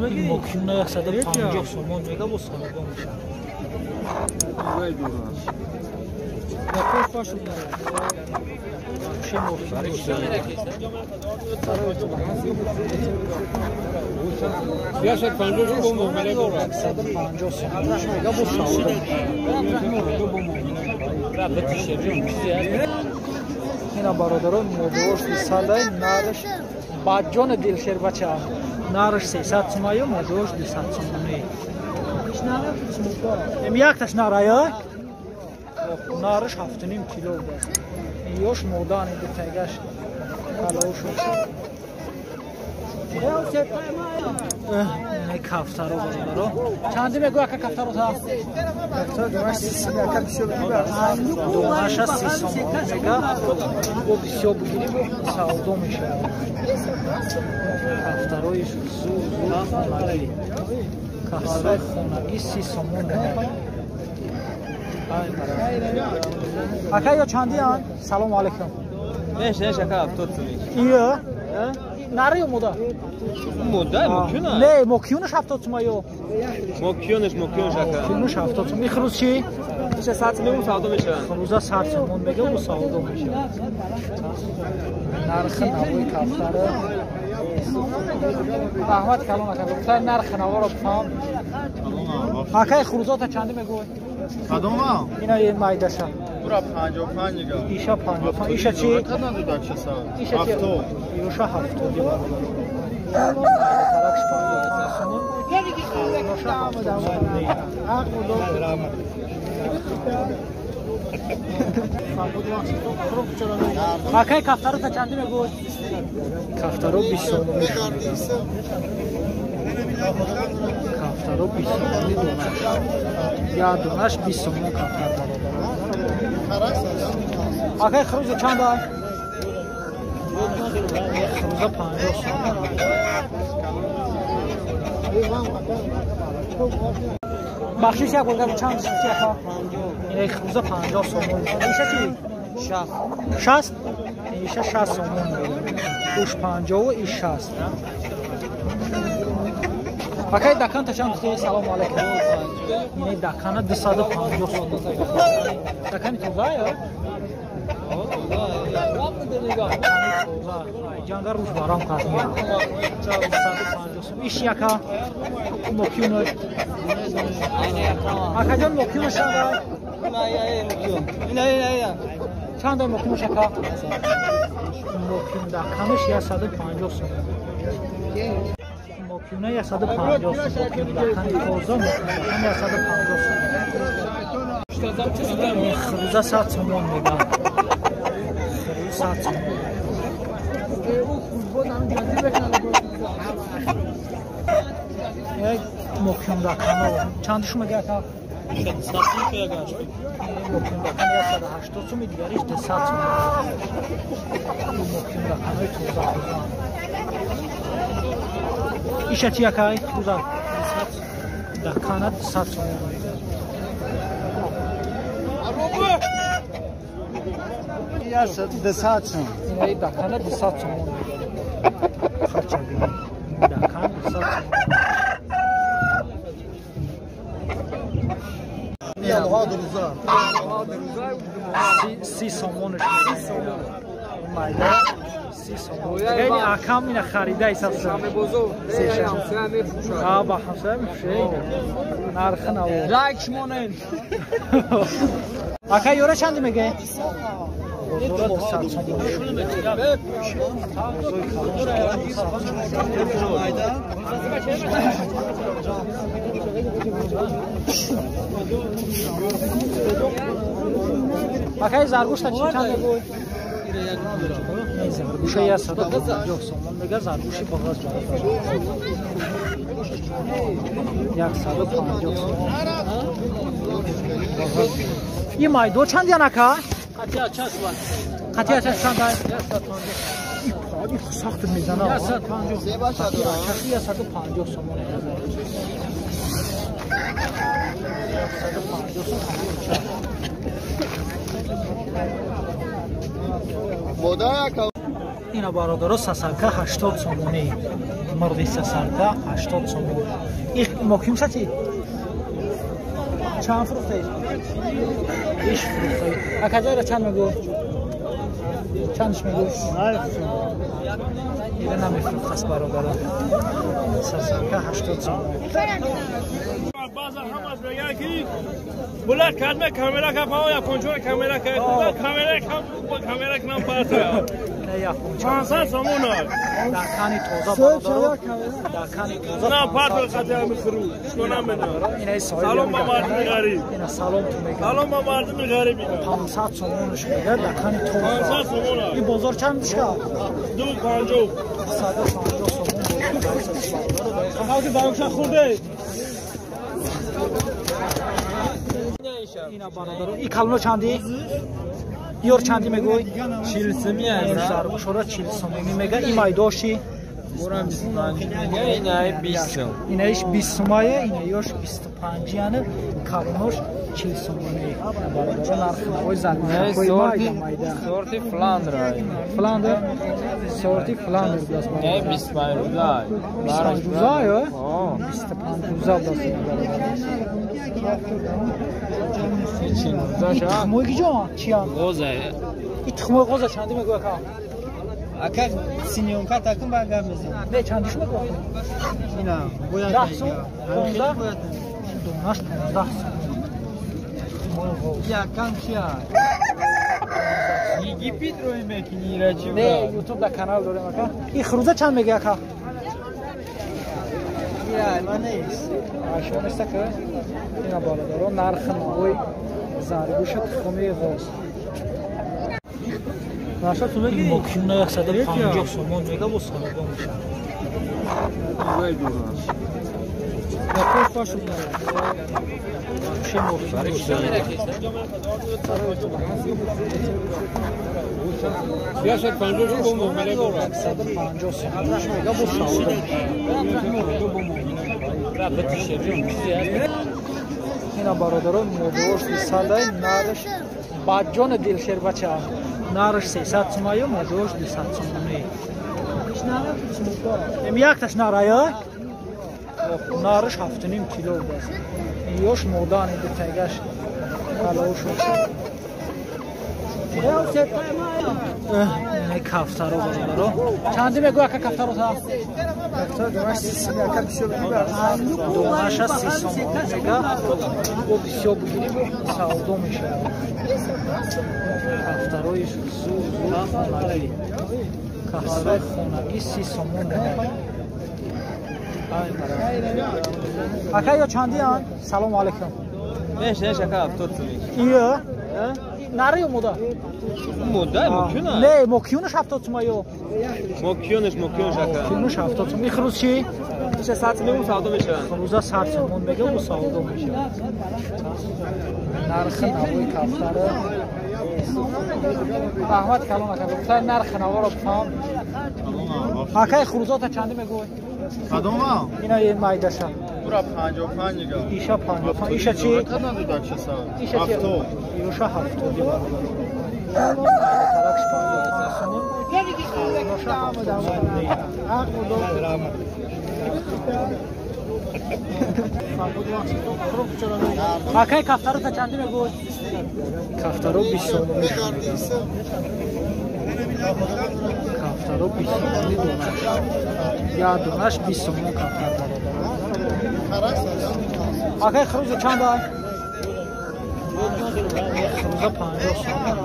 Ин мокюна 150 сомон мега бо савдо мешавад. Ина бародарон модош 200 нарш баҷони дилшер бача нарш 300 сомаю модош 200 сомони. Эм якташ нарая нарш 7.5 кило буд. Ёш модани дутагаш ҳалов шуд. Кафтаро бародаро. Чанди мегӯ ака кафтаро та? Донаша 30 сомон мега. Бо бисёр бигирӣ бо савдо мешавад. Кафтарои зур зур хонагӣ. Кафтарои хонагӣ 30 сомон мега. Ака ё чандиан? Салому алейкум. Неш неш ака 70 сомон. Ия? Нари ё мода? Мода мокюна? Не, мокюнаш 70 сомон ё. Мокюнаш мокюнаш ака. Мокюнаш 70 сомон. Хрӯз чӣ? Иша 100 сомон савдо мешавад. Хрӯза 100 сомон мега бо савдо мешавад. Нархи навои кафтара. Раҳмат калон ака. Гуфтай нархи наворо бифаҳм. Акай хрӯзота чанди мегӯй? Кадома? Ина майдаша. Ура 55 нига. Иша 55. Иша чӣ? Иша чӣ? 70. Иша 70. Таракш 55 сомон. Иша 70 сомон. Акай кафтаро та чанди мегӯй? Кафтаро 20 сомон. Кафтаро 20 сомони донаш. Я донаш 20 сомон кафтар бародар. Акай хрӯза чанд ай? Хрӯза 50 сомон. Бахшиш як бор чанд сути ака? Ин хрӯза 50 сомон. Иша чӣ? 60. 60? Иша 60 сомон. Уш 50 иш 60. Акай дакан та чанд гуфтӣ? Салому алейкум. Ин дакана 250 сомон. Дакани тоза ё? Ҷангар рӯз барам кард. 250 сомон. Иш яка мокюнаш. Акаҷон мокюнаш чанд ай? Чанд ай мокюнаш ака? Мокюн даканаш 150 сомон. Мокюна 150 сомон. Мокюн дакани тоза мокюн дакани 150 сомон. Хрӯза 100 сомон мега. Хрӯз 100 сомон. Як мокюн дакано чандишу мега ака? Мокюн дакани 180 сомон, дигариш 200 сомон. Мокюн даканои тоза тоза. Иша чӣ акай? Хрӯза дакана 200 сомон. 200 сомон. Инаи дакана 200 сомон. Харча бинед. Дакан 200 сомон. 30 сомонаш. Майда 30 сомон. Ин акам ина харида исафса. А ба ҳамсоя мефурӯша. Нархи наво. Лайк шмонен. Ака ёра чанди мега? Бозора 200 сомон. Акай заргӯшта чӣ чанд мегӯй? Заргӯша 150 сомон мега, заргӯши бағаз 150 сомон. Ин майдо чанд ян ака? Қатия чанд ай? 150. Сахт мезана. 150. 150 сомон. 150 сомон. Мода яка. Ина бародаро сасарка 80 сомонӣ. Мурғи сасарка 80 сомонӣ. Их моким сати? Чанд фурӯхтаед? Иш фурӯхтаед. Акаҷайра чанд мегӯ? Чандш мегӯ? Ира намефурӯхтаст бародаро. Сасарка 80 сомонӣ. Баъзан ҳамаш мегӯянд ки булад кадме камера капао япончора камера ка камера кам камера кунам парта. 500 сомон аст. Дакани тоза бародаро. Дакани тоза. На парта хатя михру. Шумо намедонам. Салом ба мардуми ғариб. Ина салом ту мегӯям. Салом ба мардуми ғариб. 500 сомонш мегӯяд дакани тоза. 500 сомон аст. Ин бозор чанд дишка? 250. 150 сомон бозор. Халқи бароша хурде. Ина бародаро, ин калоно чанди? Ёр чанди мегӯй? 40 сомонӣ аст. Заргӯшора 40 сомонӣ мега. Ин майдоши? Бурам 25 мега, инаи 20 сом. Инаиш 20 сомае, инаёш 25 яъне калонош 40 сомонӣ. Бародаро нархҳои заргӯшҳои майда майда. Сорти Фландр. Фландр? Сорти Фландр будааст. Инаи 25 рӯза. 25 рӯза ё? 25 рӯза будааст ина бародаро. Тухмои киҷо? Чиян? Ғоза. Ин тухмои ғоза чанди мегӯ ака? Ака синёнка такун ба гап мезанам. Не, чандиш мегӯ? Ина, бояд 10 сом, 15. Донаш 15 сом. Тухмои ғоз. Якам чия? Египет рӯй мекунӣ ира чӣ? Не, YouTube да канал дорем ака. Ин хурӯза чанд мегӯ ака? Ира, ман нест. Шумо нест ака? Ина бародаро нархи навои заргӯши тухми ғоз. Мокюна 150 сомон мега бо савдо мешавад. Мега бо савдо мешавад. Ина бародарон модош 200 нарш баҷони дилшер бача нарш 300 сомаю модош 200 сомонӣ. Эм якташ нарая нарш 7.5 кило будааст. Ёш модани дутагаш калош. Кафтаро бародаро чанди мегӯ ака кафтаро та? Донаша 30 сомон мега. Бо бисёр бигирӣ савдо мешавад. Кафтарои зур зур хонагӣ. Кафтарои хонагӣ 30 сомон мега. Ака ё чандианд? Салому алайкум. Неш, неш ака 70 сомон. Ия? Нари ё мода? Мода, мокюна? Не, мокюнаш 70 сом ё. Мокюнаш, мокюнаш ака. Мокюнаш 70 сом. Ин хурӯз чӣ? Иша 100 сомон савдо мешавад. Хурӯза 100 сомон мега бо савдо мешавад. Нархи навои кафтара. Раҳмат калон ака. Гуфтай нархи наворо бифаҳм. Акай хурӯзота чанди мегӯй? Кадома? Ина майдаша. Бура 55 нига. Иша 55. Иша чӣ? Иша чӣ? 70. Иша 70 бародар. Таракш 55 сомон. Иша 70 сомон. Акай кафтаро та чанди мегӯй? Кафтаро 20 сомон. Кафтаро 20 сомони донаш. Я донаш 20 сомон кафтар бародар. Акай хурӯза чанд ай? Хурӯза 50 сомон.